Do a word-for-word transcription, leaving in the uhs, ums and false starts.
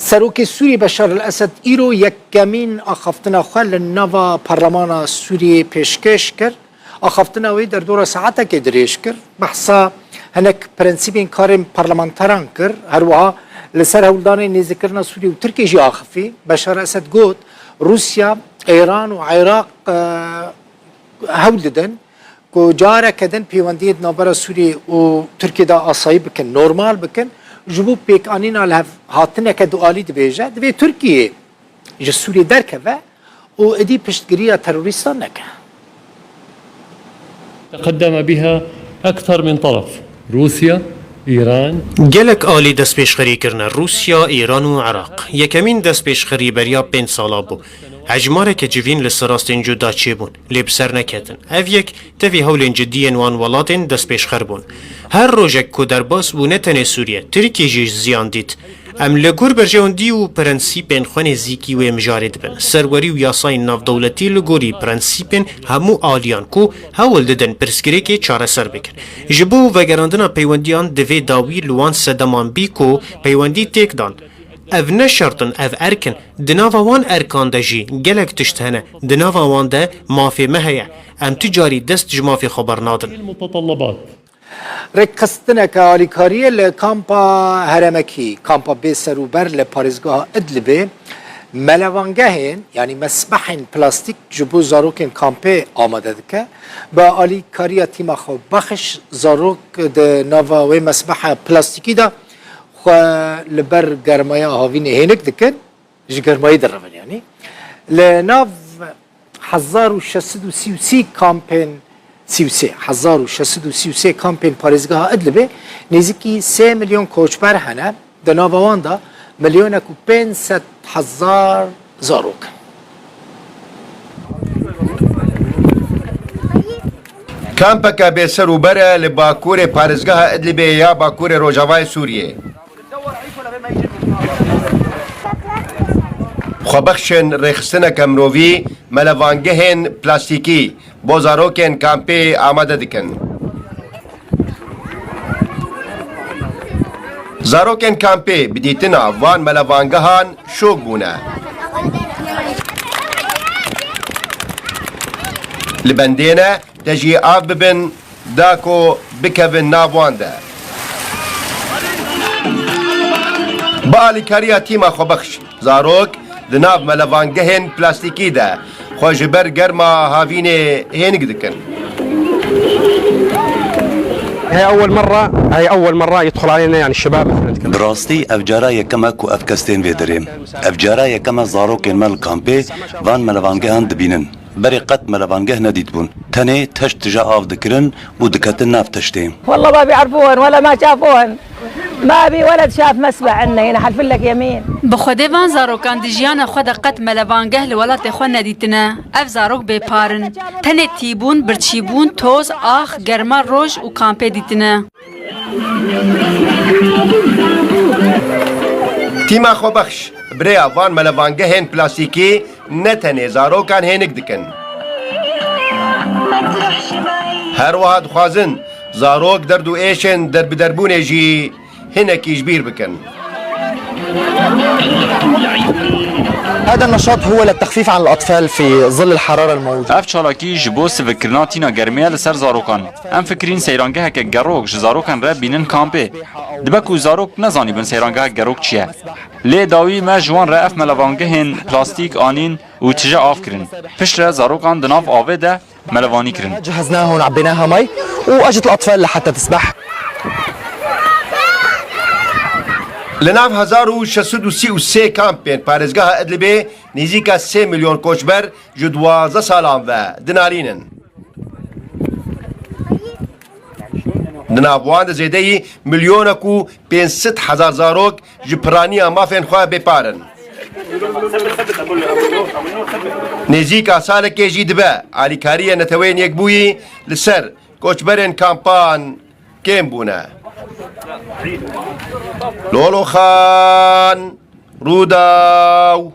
Serokê Sûriyê Beşar el Esed îro yekemîn axaftina xwe li nava Parlemana Sûriyê pêşkêş kir. Axaftina wê derdora saetekê dirêj kir. Behsa hinek prensîbên karên parlamenteran kir. Her wiha li ser hewldanên nêzîkirina Sûriyê û Tirkiyê jî axifî. Beşar Esed got, Rûsya, Îran û Iraq, e, hewl didin ku careke din peywendiyê di navbera Sûriyê û Tirkiyê de asayî bikin, normal bikin, ji bo pêkanîna lihevhatineke dualî dibêje, divê Tirkiye ji Sûriyê derkeve û êdî piştgiriya terorîstan neke. تقدم بها أكثر من طرف، روسيا، إيران. Gelek alî destpêşxerî kirine, Rûsya, Îran û Iraq. Yekemîn destpêşxerî beriya pênc sala bû. Hejmareke civîn li ser rastên cuda çêbûn, lê bi ser neketin. Ev yek tevî hewlên cidî yên wan welatên destpêşxer bûn. Her rojek ku derbas bû ne tenê Sûriye, Tirkiye jî ziyan dît. Em li gor berjewendî û prensîpên xwe nêzîkî wê mijarê dibin. Serwerî û yasayên navdewletî li gorî prensîpên hemû aliyan ku hewl didin pirsgirêkê çareser bikin. Ji bo vegerandina peywendiyan divê dawî li wan sedeman bî ku peywendî têk dan. Ev ne şert in, ev erk in. Di nava wan erkan de jî gelek tişt hene. Di nava wan de mafê me heye. Em tu carî dest ji mafê xwe bernadin. المتطلبات. Rêkxistineke alîkariyê li kampa herêmekî, kampa bê serûber li parêzgeha Idlibê, melevangehên, yanî mesbehên plastîk ji bo zarokên kampê amade dike. Bi alîkariya tîma Xwebexş, zarok di nava wê mesbeha plastîkî de xwe li ber germaya havînê hênik dikin, ji germayî direvin yanî. Li nav hezar û şeş sed û sî û sê kampên, sî û sê, hezar û şeş sed û sî û sê kampên parêzgeha Idlibê nêzîkî sê milyon koçber hene, di nava wan de milyonek û pênc sed hezar zarok in. Kampeke bêser û ber e li bakurê parêzgeha Idlibê ya bakurê rojavayê Sûriyê. Xwebexşên rêxistineke mirovî melevangehên plastîkî bo zarokên kampê amade dikin. Zarokên kampê bi dîtina van melevangehan şok bûne. Li bendê ne tejî av bibin da ku bikevin nav wan de. Bi alîkariya tîma Xwebexş, zarok di nav melevangehên plastîkî de xwe ji ber germa havînê hênik dikin. هي أول مرة، هي أول مرة يدخل علينا يعني الشباب مثل هذا. Bi rastî ev cara yekem e ku ev kes tên vê derê. Ev cara yekem e zarokên me li kampê van melevangehan dibînin. Berê qet melevangeh nedîtibûn. Tenê teşt tije av dikirin û diketin nav teştê. والله ما بيعرفوهن ولا ما شافوهن. ما بي ولد شاف مسبح عنا هنا، حلف لك يمين. Bi Xwedê van zarokan di jiyana xwe de qet melevangeh li welatê xwe nedîtine. Ev zarok bêpar in. Tenê tîbûn, birçîbûn, toz, ax, germa roj û kampê dîtine. Tîma Xwebexş bi rêya van melevangehên plastîkî ne tenê zarokan hênik dikin. Her wiha dixwazin zarok derd û êşên derbiderbûnê jî hinekî ji bîr bikin. هذا النشاط هو للتخفيف عن الأطفال في ظل الحرارة الموجودة. Ev çalakî ji bo sivikkirina tîna germê ye li ser zarokan. Em fikirîn seyrangeheke gerok ji zarokan re bînin kampê. Dibe ku zarok nezanîbin seyrangehek gerok çi ye. Lê dawî me ji wan re ev melevangehên plastîk anîn û tije av kirin. Piştre zarokan di nav avê de melevanî kirin. جهزناها وعبيناها مي وأجت الأطفال لحتى تسبح. Li nav hezar û şeş sed û sî û sê kampên parêzgeha Idlibê nêzîka sê milyon koçber ji duwazdeh salan ve dinarîn in. Di nav wan de zêdeyî milyonek û pênc sed hezar zarok ji piraniya mafên xwe bêpar in. Nêzîka salekê jî dibe alîkariya Neteweyên Yekbûyî li ser koçberên kampan kêm bûne. Lolo Xan, Rûdaw.